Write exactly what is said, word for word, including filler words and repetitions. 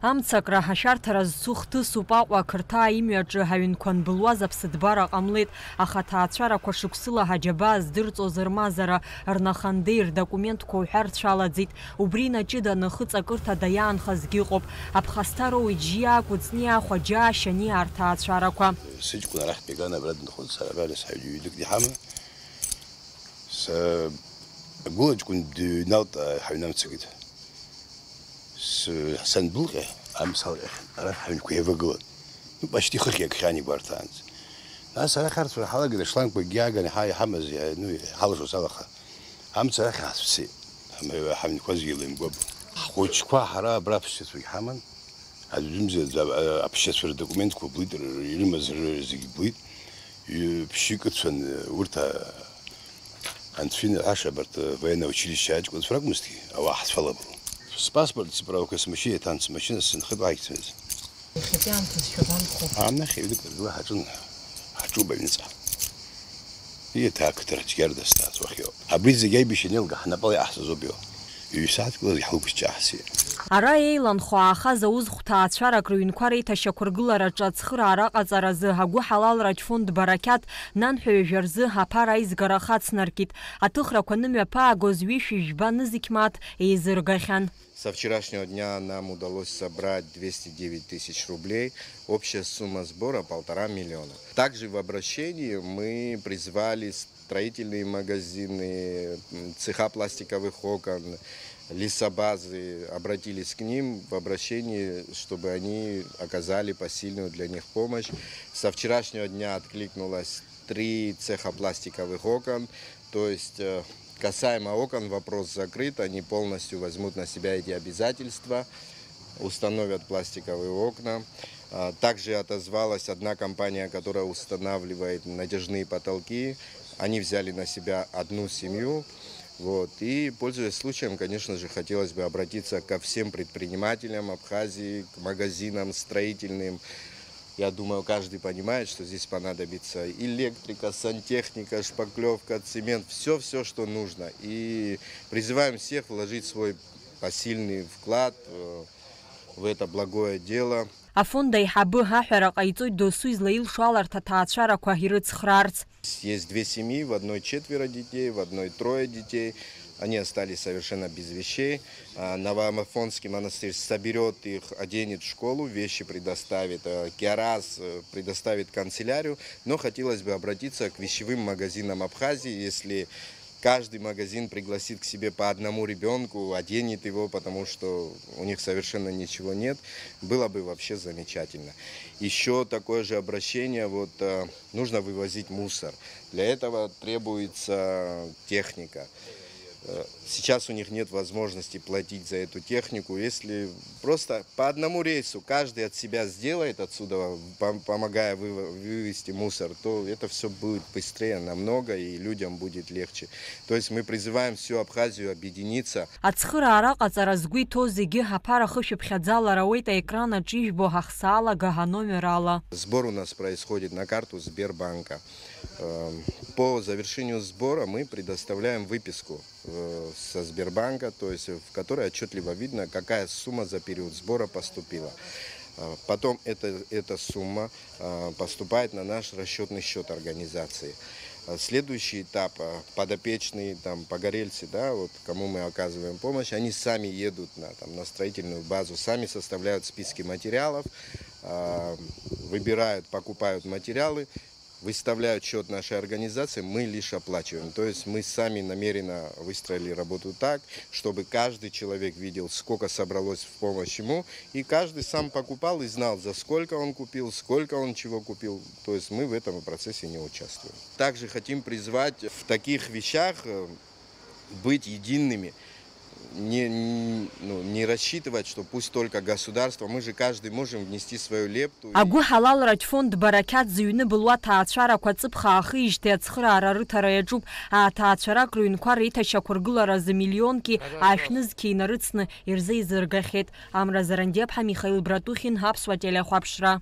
Амцакра, ашәарҭара зцу хҭысуп Аҟәа ақырҭаа имҩаҿы аҩнқәа анбылуаз аԥсыҭбара ҟамлеит, аха аҭаацәарақәа шықәсыла ҳаџьабаа здырҵоз рмазара, рнахандеи рдокументқәа уҳәа рцәалаӡеит. Убри инаҷыданы хыҵакырҭада иаанхазгьы ыҟоуп. Аԥхасҭароу иџьиа акәыҵниаа хәаџьаа шьаниаа рҭаацәарақәа. Сыҷкәын арахь диган абра дынхоит, сара абра сҳәоит, ҩ-дукгьы ҳама. Са агәылаҷкәын дыҩналт, ҳаҩнамцагеит. С-, сандәылҟьа, амца алҟьахьан, арахь ҳаҩнқәа еивагылан. Ну, почти хыхь иакхьан игәарҭаанӡа. Нас арахь арцәара ҳалагеит, ашлангқәагьы ааганы ҳа-, иҳамаз, иа-, ну, ҳалшоз алаха. Амца арахь ҳацәцеит, ҳам-, ҳаҩнқәа зегьы еилаимгәабо. Ҳхәыҷқәа ҳара абра аԥсшьацәагь ҳаман, аӡәымзар аӡә, а-, аԥсшьацәа рдокументқәа блит, р-, ирымаз р-, зегьы блит. Ҩ-, ԥшьҩык ыцәан, урҭ, а-, анцәа инаҳәаша абарҭ военное училище аҷкәынцәа ракәмызҭгьы, ауаа ҳцәалабон. Спаспорт, справка, смашьына иҭан, смашьына сынхеит, уаҳагь сымаз. Иахьатәи аамҭазшәа банхо? Аамнахь ҩнык дыргыла ҳаҿын, ҳаҿуп аҩныҵҟа. Иаҭа ақыҭа рыцәгьара дазҭааз уахьоуп. Абри зегь аибашьра анеилга ҳнапала иҟаҳҵаз ауп иоуа. Ҩ-сааҭк ала зегь ҳлықәсҿаҳсит. Ара еиланхо аахаз аус хәҭаацәарак рыҩнқәа реиҭашьақәыргылараҿы ацхыраара аҟаҵаразы агәы ҳалалратә фонд Барақьаҭ нанҳәа ҩажәа рзы аԥара аизгара ахацнаркит. Аҭыхрақәа анымҩаԥаагоз ҩышәи жәба нызқь мааҭ еизыргахьан. Со вчерашнего дня нам удалось собрать двести девять тысяч рублей. Общая сумма сбора полтора миллиона. Также в обращении мы призвали строительные магазины, м, цеха пластиковых окон, лесобазы, обратились к ним в обращении, чтобы они оказали посильную для них помощь. Со вчерашнего дня откликнулось три цеха пластиковых окон. То есть, э, касаемо окон, вопрос закрыт, они полностью возьмут на себя эти обязательства, установят пластиковые окна. А, также отозвалась одна компания, которая устанавливает натяжные потолки. Они взяли на себя одну семью. Вот. И, пользуясь случаем, конечно же, хотелось бы обратиться ко всем предпринимателям Абхазии, к магазинам строительным. Я думаю, каждый понимает, что здесь понадобится электрика, сантехника, шпаклевка, цемент, все-все, что нужно. И призываем всех вложить свой посильный вклад, э, в это благое дело. Афонд аиҳабы аҳәара ҟаиҵоит досу излаилшо аларҭ аҭаацәарақәа ирыцхраарц. Есть две семьи, в одной четверо детей, в одной трое детей. Они остались совершенно без вещей. А, Новоамафонский монастырь соберёт их, оденет в школу, вещи предоставит. А, Киарас, э, предоставит канцелярию. Но хотелось бы обратиться к вещевым магазинам Абхазии. Если каждый магазин пригласит к себе по одному ребёнку, оденет его, потому что у них совершенно ничего нет, было бы вообще замечательно. Ещё такое же обращение, вот, э, нужно вывозить мусор. Для этого требуется техника. Э, сейчас у них нет возможности платить за эту технику. Если просто по одному рейсу каждый от себя сделает отсюда, пом-, помогая выво-, вывести мусор, то это всё будет быстрее намного, и людям будет легче. То есть мы призываем всю Абхазию объединиться. Ацхыраара ҟаҵара згәы иҭоу зегьы аԥара хышәыԥхьаӡалара ауеит аекран аҿы ижәбо ҳахсаалага ҳаномер ала. Сбор у нас происходит на карту Сбербанка. Эм, по завершению сбора мы предоставляем выписку, э, со Сбербанка, то есть в которой отчётливо видно, какая сумма за период сбора поступила. Э, потом эта, эта сумма, э, поступает на наш расчётный счёт организации. Э, следующий этап, э, подопечные, там, погорельцы, да, вот кому мы оказываем помощь, они сами едут на, там, на строительную базу, сами составляют списки материалов, э, выбирают, покупают материалы, выставляют счёт нашей организации, мы лишь оплачиваем. То есть мы сами намеренно выстроили работу так, чтобы каждый человек видел, сколько собралось в помощь ему, и каждый сам покупал и знал, за сколько он купил, сколько он чего купил. То есть мы в этом процессе не участвуем. Также хотим призвать в таких вещах, э, быть едиными. Не, н-, ну, не рассчитывать, что пусть только государство, мы же каждый можем внести свою лепту. Агәыҳалалратә фонд Барақьаҭ зыҩны былуа аҭаацәарақәа ҵыԥх аахижьҭеи ацхыраара рыҭара иаҿуп. Аҭаацәарак рыҩнқәа реиҭашьақәыргыларазы миллионки ашәнызқьи инарыцны ирзеизыргахьеит. Амра Зарандиаԥҳа, Михаил Братухин, Аԥсуа телехәаԥшра.